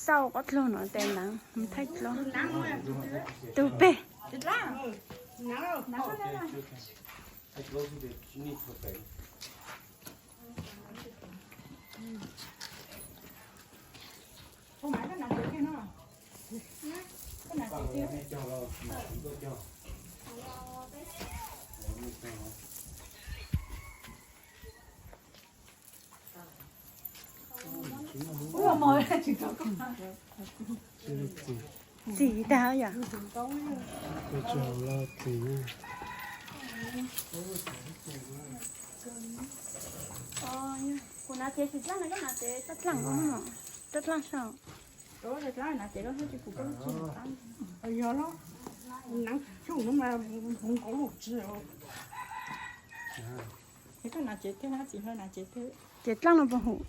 Xauj qab dluag no tes neev mus thaij dluag. Tus pem. Txim tag yom. Kuv hnav tsev tsis dlaab no, koj hnav tsev dlaab dlaab no, dlaab dlaab saib. Yog los, naav xyoo no mas hmoov nkaus lug tsi. Ces dlaab no puas hum,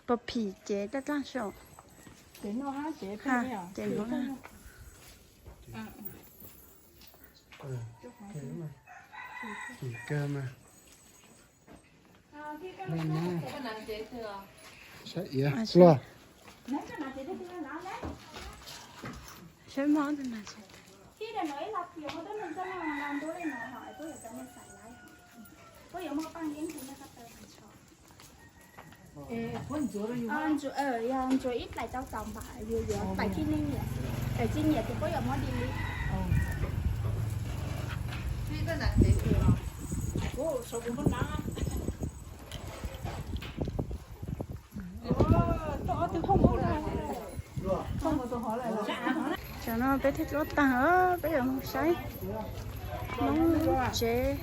puas phim ces dlaab dlaab saib. Ces no, saib iav luaj. Saib mob tus nas tsev. Yog ntsuas ib plaim tau txaus npam, yus yuav plaim tsis nyiam, plaim tsis nyiam ces puab yuav muab di li. Tam no peb thiaj tuaj taag, peb yuav moog saib Moob tsev.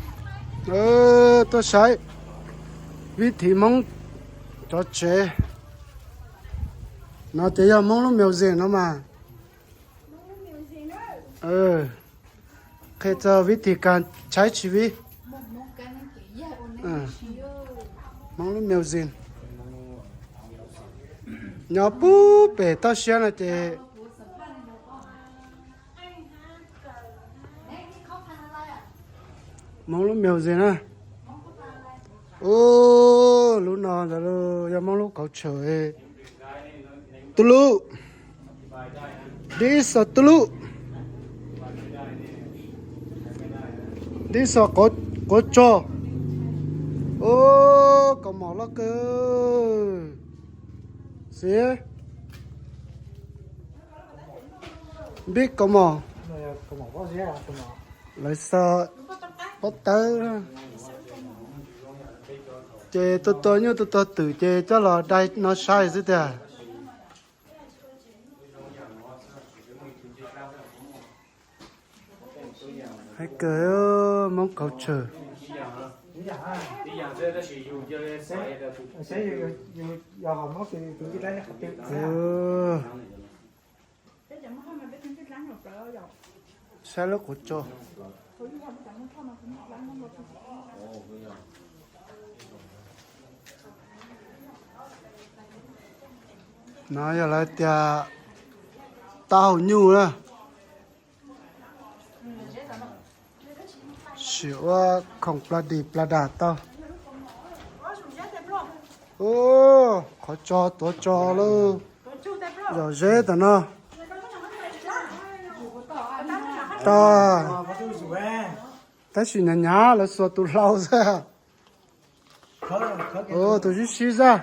Tuaj saib vib thim Moob cov tsev. No ces yog Moob lub museum no mas. Qhia txog vib thim kag tshaib tshiv vib. Moob lub museum nyob puag pem toj siab no ces Moob lub museum na. Ub, lub no ntawd yog Moob lub culture. Tuluv, dib xos tuluv, dib xos quav tsog. Ub, kaus mom loj kawg. Xiv, npib kaus mom. Lawv xaws pob tawb ces tua tua nyuj tua tua twm ces coj los dai no saib xwb tiag. Hais kawg, Moob culture. Saib lub quav tsog. No yog lawv tias taub hau nyuj na. Sim ua khoom pla dim pla dam tau. Ub, qhov tso tuav tso lawm. Zom zeb tam no. Tag, tab sis nyav nyav lawv xuas tus hlau xwb. Tus sib sib zaj.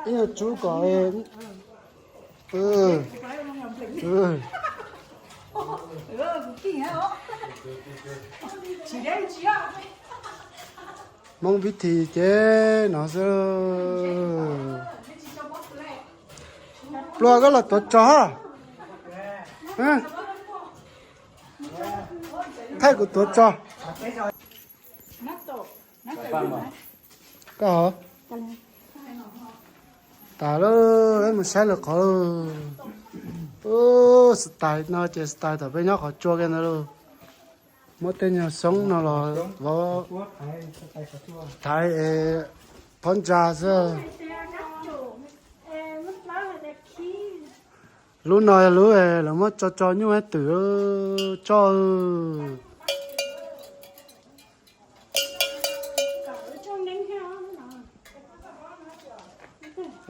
Ib nyuag tsub kom Hmoob vib thim ces no xwb. Pluag, koj los tuav tso. Thaij kuv tuav tso. Koj hov. Tas lawm, peb mus saib lwm qhov lauj. Ub, style no ces style thaum peb nyob qhov tsua kiag ntawd lauj. Muab tej nyuag xyoob no los vov thaiv es phob ntsa xwb. Lub no yog lub lawv muab tso tso nyuj twm tso.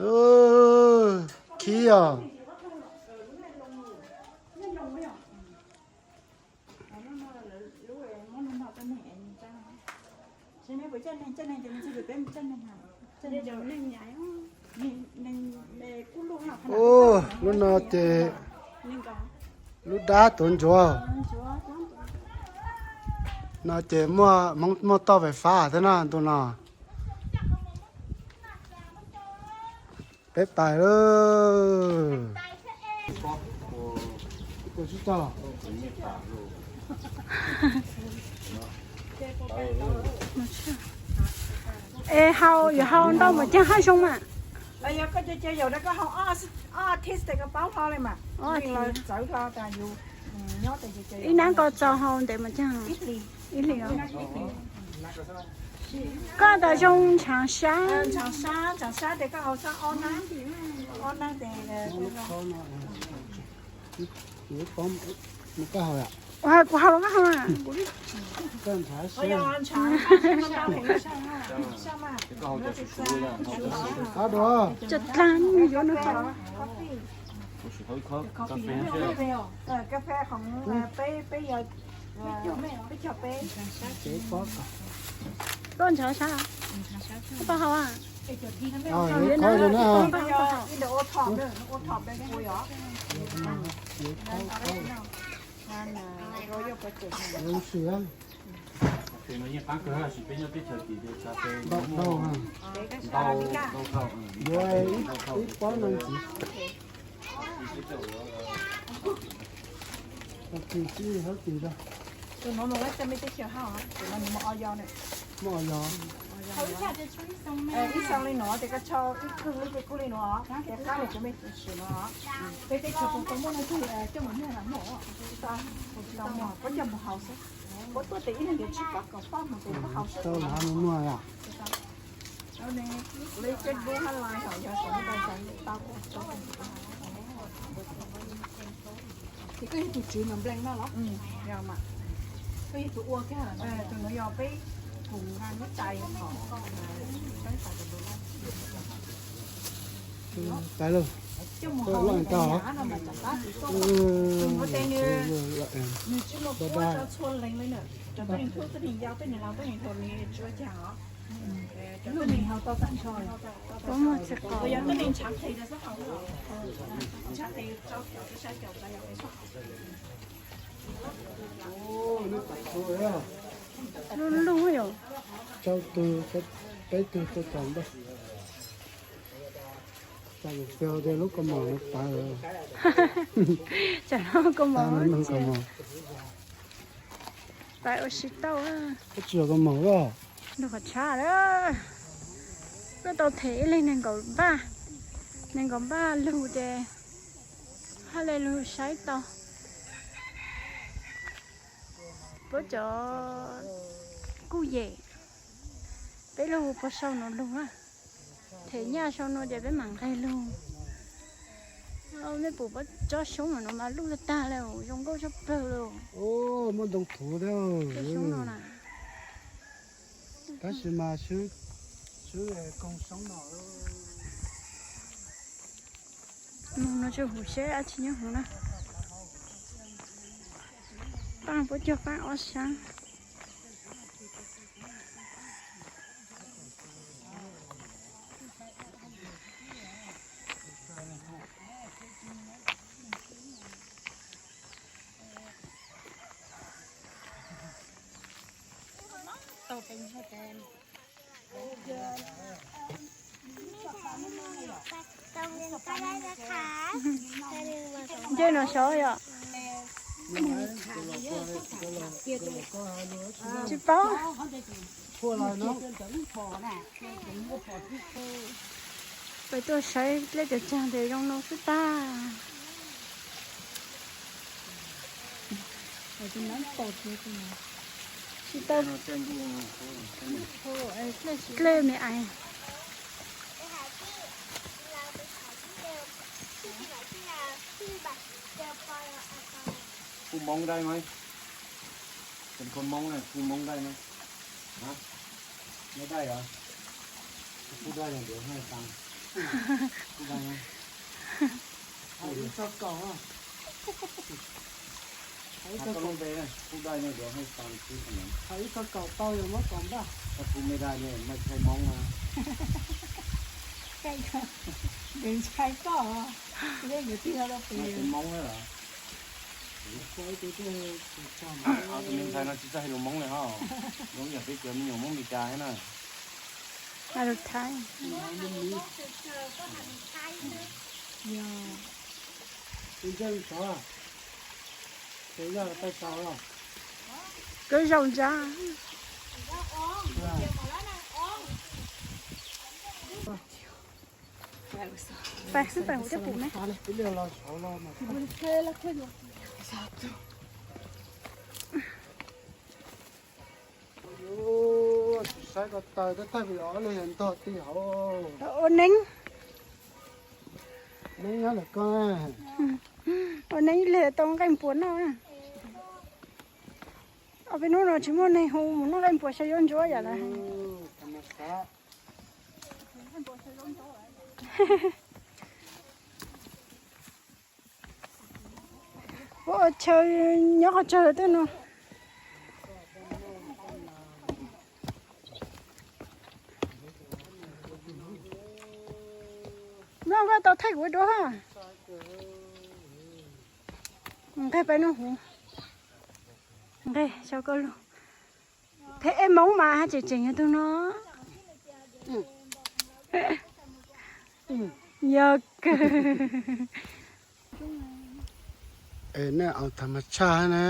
Ub, khib os. Ub, lub no ces lub dab tuav ntsuav. No ces muaj Hmoob muaj toj fais fab thiab na ntu no. Peb pais lawm. Es hau yuav hau ntau npaum caag hab zoo mas? Yog koj cov cov yaum rau koj hau ob tis tes koj paub hlo li mas. Txawv hlo tas yus nyob tes. Ib nab ko txaus hau ntev mas caag? Ib hlis. Koj tas zoo ntshaav sab. Ntshaav sab, ntshaav sab tes koj hau sab ob nab, ob nab tes. Kuv hau los koj hau? Cov dlaag yuav no. Koj ntshaav sab? Koj tau hau a? Tus nuav mus ua teb chaws hab, tus nuav nws muaj ob yau ne. Muaj ob yau. Ib xoo li nuav tes koj tso ib kawg li ces kub li nuav, ces qab li cov me tub sim nuav. Peb teb chaws puas tau muaj leej twg coj mus nug los muaj? Tsis tau muaj, puab coj mus haus xwb. Puab tuaj tes ib leeg yuav tsib pab kaum pab mus tes puab haus xwb. Tau lawm muaj yom. Kuv le coj dub hab lais hom yog tau tau. Ces koj yog tus tswv mas nplees no los? Koj yog tus ua kiag, tus nuav yog peb tus nqa lub tais hom. Pais lauj. Coj mus haus no mas rov qab tus tuaj. Tus nuav tes nws tsis muaj kuab tso txhua leej li na. Cov tuab neeg thub tuab neeg yau tuab neeg laus tuab neeg hluas nws tsis ua caag os. Cov tuab neeg haus tau tag nrho. Yog tuab neeg ntshav qis rau xwb haus, ntshav qis rau caum peb sab caum rau yog peb sab. Lub lub yom. Tsau tug, peb tug tau tau npaj. Tsam lub kaus mom no pais. Tsam lub kaus mom no pais ua si tau. Koj tsis yog kaus mom los? Lug qhov tshab lawm. Koj tau them ib leeg nees nkaum npaj, nees nkaum npaj lug ces hab le lug saib tau. Puab cov kuj yem, peb lug puag sau nuav lug na. Them nyaj sau nuav ces peb mam nqeg lug. Mej pum puab tsob xyoob nuav mas luj tag tag le, zoo nkauj tshaj plawg le. Muaj ntoo thuv thiab. Xyoob no na. Tab sis mas swb, swb koog xyoob no. Moog no tsuas huv seb dab tsi nyob huv na. Paaj puab cog paaj ob sab. Ntsej no saud yom. Tsis paub. Peb tuaj saib dlej cov tsaag tes zoo no xwb tag. Tsis tau. Dlej me ais. Phu Hmoob dai mas. Phu Hmoob dai mas. Hah? Dai yom? Phu dai yom, dai tas. Ib txog kaum, ib txog kaum, ib txog kaum tau yog muab kaum npaj. Tau kuv me dai ne, mas ntshai Hmoob na. Nws ntshai koj, ntshai Hmoob na. Tus me ntxhais no tsis txawj hais lus Hmoob li ho. Hmoob yog peb cov me nyuam Hmoob Meskas thiab na. Hais lus Thaib. Koj zaum ntsa. Pais xwb pais kuv coj pum ne. Tsis saib ko taw tab tag vim ob leeg ntog ti hauv. Ua neeb. Neeb nyob ntawm koj. Ua neeb ib leeg tau nqaij npuas noj. Ob peb hnub no tsis muaj neeg hu mus noj nqaij npuas xyaw zaub ntsuab yam lawv hais. Ua chaw nyob qhov chaw tej no. Nplooj, koj tau thaij kuv duab. Nqe peb noj huv. Nqe xyov koj lug. Peb ej Hmoob mas haj tseem tseem yog tus no. Yog kawg. Es nej aus tham mas tshaj na.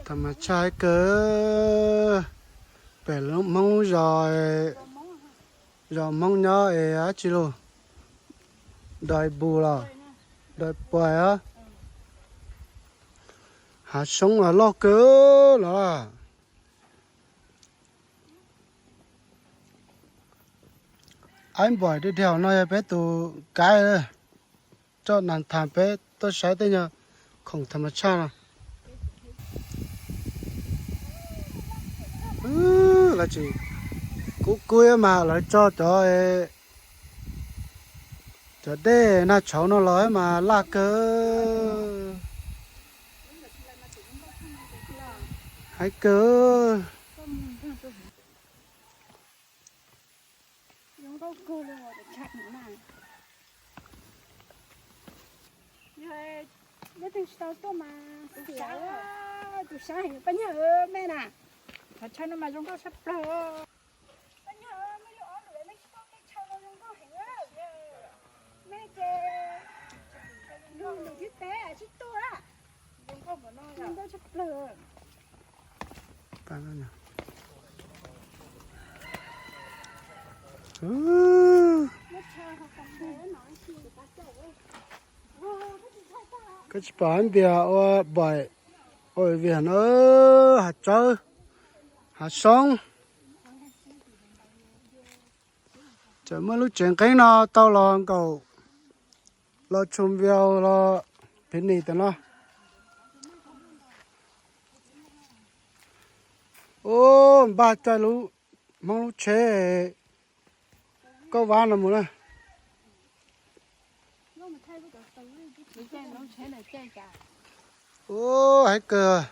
Tham mas tshaj kawg. Pem lub Hmoob lub zos, zos Hmoob nyob es dab tsi los, dais bus los, dais puas os. Hav soob los loj kawg los. Aib npom dhia dhia no yog peb tus kaib, coj nas tham peb tuaj saib tej nyuag khoom tham mas tshaj no. Lawv tseem kub kub mas lawv tso cov, cov dej nag tshauv no los mas laj kawg. Haib kawg. Yog nej tsis tau tuaj mas xiam, tus sab heev pab nyog me na. Qhov chaw no mas zoo nkauj tshaj plaws. Pab nyog me lub ob lwm nej tsis tau tej chaw no zoo nkauj heev. Nej ces lub lwm thib peb tsis tuaj. Zoo nkauj tshaj plaws. Koj tsis pom ntiag ua npaim ua vias na, hav tsawb, hav soob. Tseem muaj lub tsev nqeeb no tau los nkaum los tshum vias los phiv nis tam no. Ub, npaj caij lub Hmoob lub tsheb koj vab no mus na. Ub, haib kawg.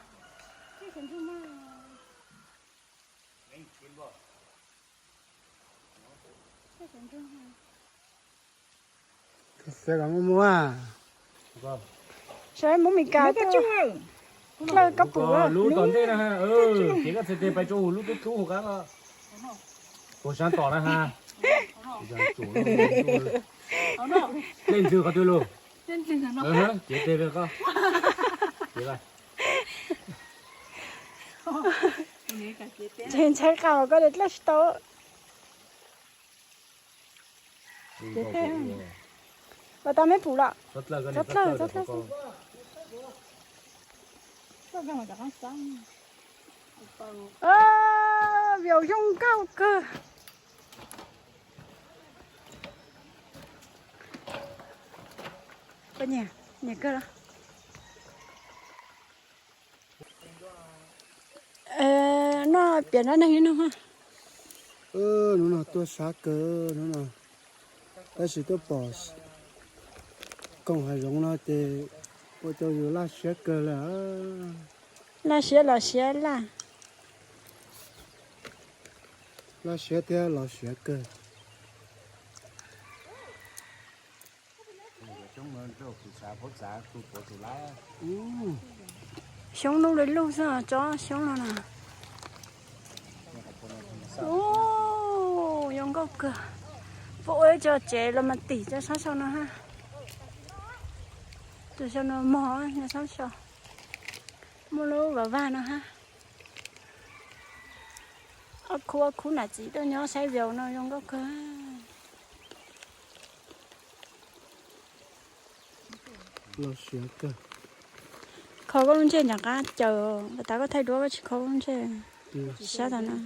Saib Hmoob Meskas tuaj dlawb koj pum. Lub tom ntej na, ces koj txhais tes pais rau lub tub tub hauv qab ko. Puas sab tom na ha. Leej ntxwg qhov twg lug? Cev tes ko. Ces ntshai qab koj dlawb tsis tau. Los tau meb pum los. Txhob dlawb, txhob dlawb. Vias zoo nkauj kawg. Nyiam kawg los. Noj piam dab neeg li no. Hnub no tuaj sab kawg hnub no, tab sis tuaj pom koom hav zoov no ces ua rau yus laj siab kawg li. Laj siab los siab laj. Laj siab thiab los siab kawg. Xyoob nub li lug xwb, tsob xyoob no na. Ub, zoo nkauj kawg. Puab ua ib co tsev los mas tim cov sab sau no hab. Cov sau no mog, nyob sab sau. Muaj lub vaj vag no hab. Ob khub ob khub nam txiv tuaj nyob saib view no zoo nkauj kawg. Kho koj lub ntsej nram qab caws, tas koj thaij duab koj tsis kho koj lub ntsej. Sab tas no.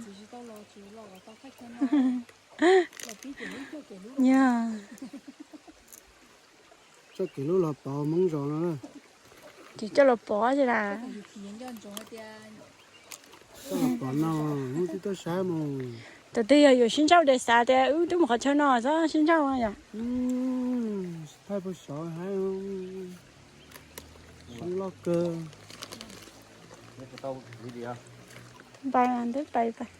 Yog. Txoj kev lub los pov Hmoob zos no. Ces coj los pov ces las. Coj los pov no, hnub twb tuaj saib mus. Tus twg yog yuav sib ntsauj ces xav tias wb twb mus qhov chaw no txhob sib ntsauj yom. Thaij puag saud hab. Loj kawg. Pais, twb pais, pais.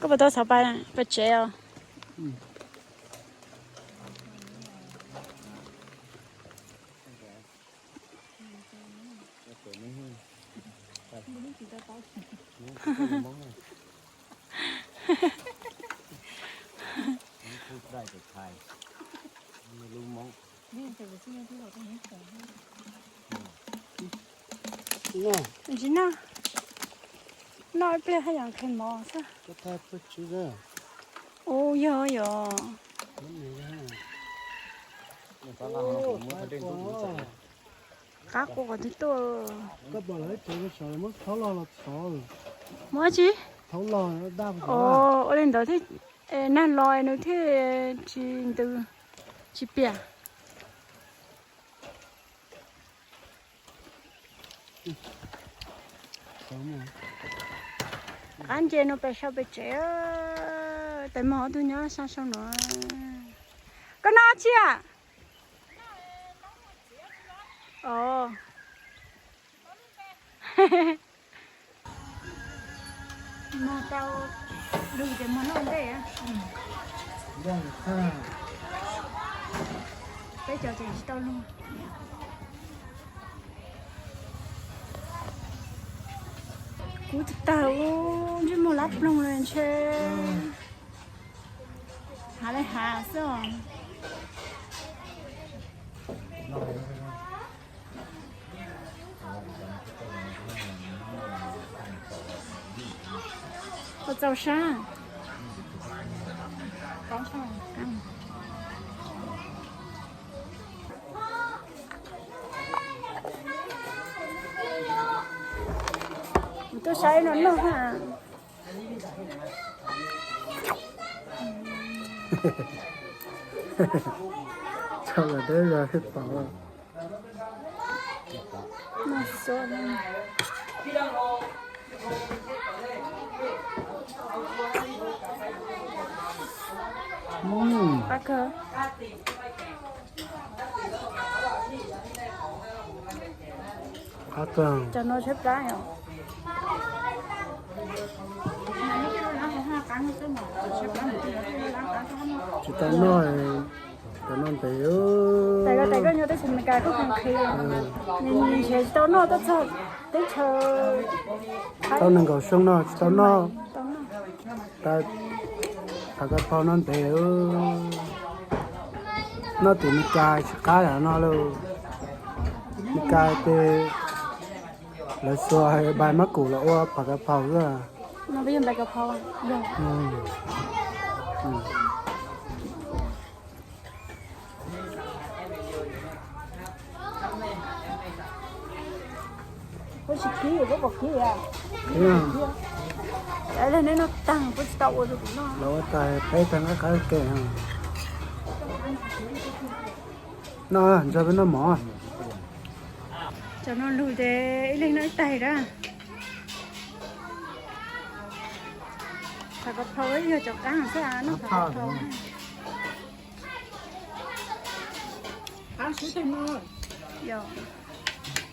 Koj puas tau xav pais, pais tsev os? Tsis noj, noj ib pliag haj yam nqhis mov xwb. Ub, yog yog. Qab qua qhov twg tuaj? Muab tsi? Ua li ntawd thiaj, nag los nws thiaj tsis ntws, tsis piam. Qab nce no pem sau pem tsev, tais mog ob tug nyob sab sau no. Koj noj tsi a? Mog tau lug ces mog noj ntej. Peb cov tseem tsis tau lug. Kub tag, ntsej muag lab ploog li ntshe. Hav li hav xwb os. Ua txaus sab. Kuv tuaj saib no noj ha. Tso los deb zog pom. Qab kawg. Cov no tshaib plab yom. Tsis tau noj, cov no ntev. Tais koj, tais koj nyob teb chaws Amelikas koj kheev qhia, nws nrhiav tsis tau noj tuaj txog teb chaws. Tau nees nkaum xyoo no tsis tau noj. Tais, tais koj phau no ntev. Noj tim Meskas tsis qab yam no lawm. Meskas ces lawv xuas npais mab kum los ua phav kav phaus xwb. Puab tsis khib, puab pom khib a? Khib. Ib leeg neb noj tag puab tsis tau ua rau kuv noj. Los ua tais peb tag nqaij qab ke. Noj, ntshe peb noj mov. Cov no lug ces ib leeg noj ib tais dab. Xav ko phau yog cov qab xwb, noj xav ko phau.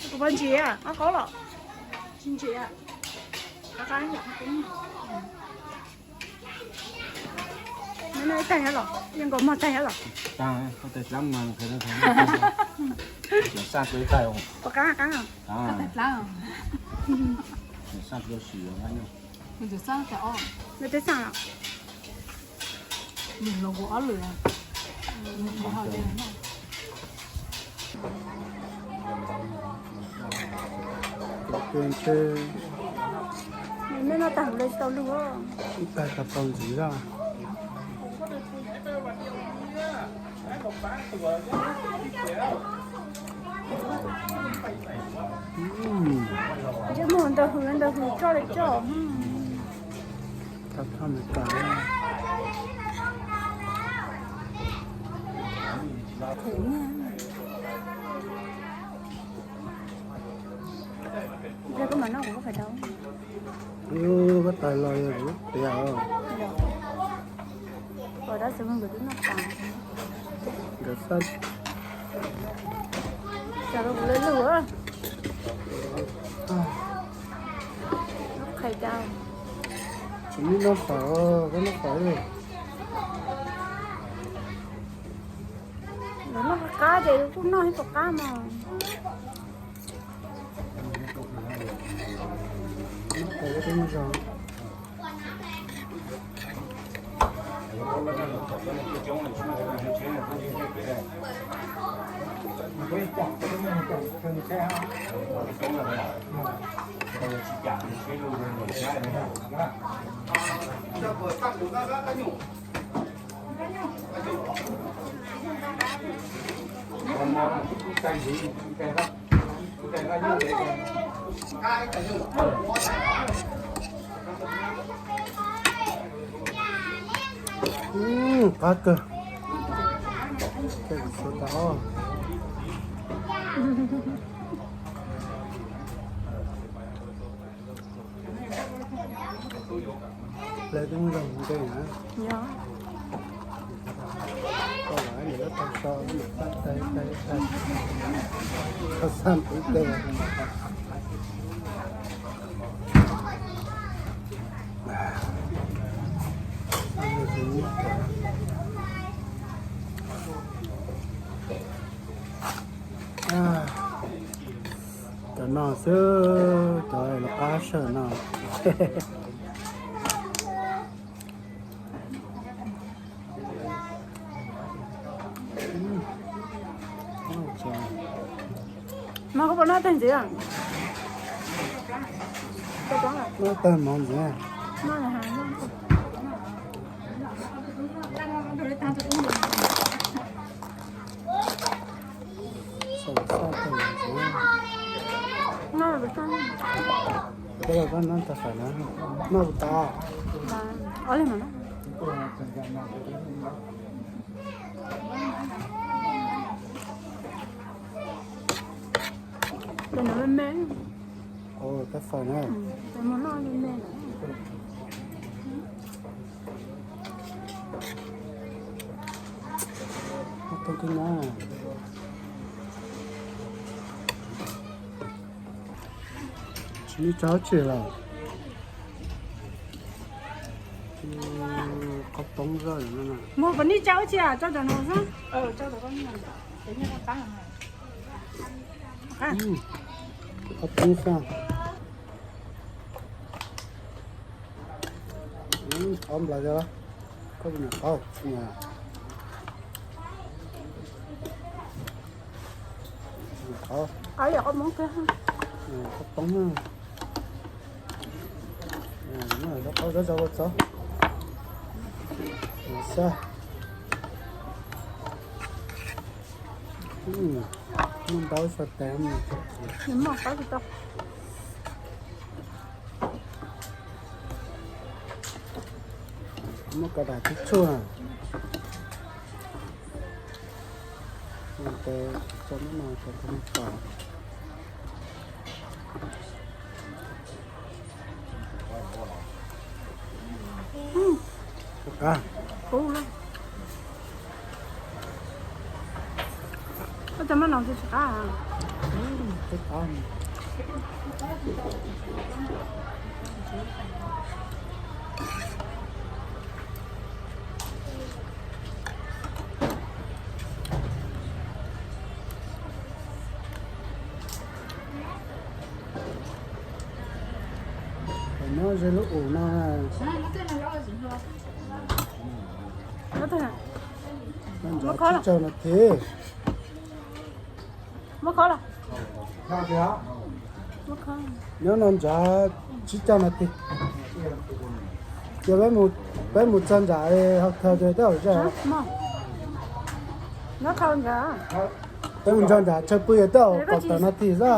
Kuv pab ntsia, qab qaub los. Noj ib tag thiab los, yeej nkaus mog tag thiab los. Puas qab, qab. Noj tej xaj los. Noj tag le tsis tau lug, ib tag tau ntxiv lawm. Ntsej muag ntawd hws ntawd hws coj li coj. Koj mam noj kuv lub fais dawb. Koj tais los yog kuv tias. Ua dab tsi nkawd twb noj tas. Nkawd xav, xav rau kuv lub lug. Noj qhais dau. Tsis muaj noj fawm, koj noj fawm li. Lawv noj qab ces kuj noj ib puas qab mas. Qab kawg. Lawv twb zoo nkeeg na. Koj lam nws lub tau so, nws tau tau tau tau xaj tus tes. Cov no xwb, cov lawv qab sawm no. Mas koj puas noj tag ntxiv? Noj tag mov ntxiv. Koj los koj noj tag fawm na, noj kuv tas. Ob leeg mas. Tus no me me. Tus no me me. Tsis nij tsa tsi lawm. Qhov poob zoj no. Mus kom nij tsa ua tsi tso cov no xwb. Qhov poob xwb. Qhov nplawv, koj nyuam qhuav, nyuam qhuav, qhov poob na. Qhov poob, qhov zov zov ua txog. Xab, muaj ntau xov tas. Muaj kav dam tib tshuaj. Tso no, tso no tom. Qab. Kub lawm. Koj cov maj no tsis qab. Nyob ze lub ub no. Tsib caug nas this. Nyob no ntshav tsib caug nas this. Ces peb mus txog ntshav hauv thaw ces twb haum zaj. Peb mus ntsog ntshav chaw pw ces twb haum kaum tawm nas this xwb.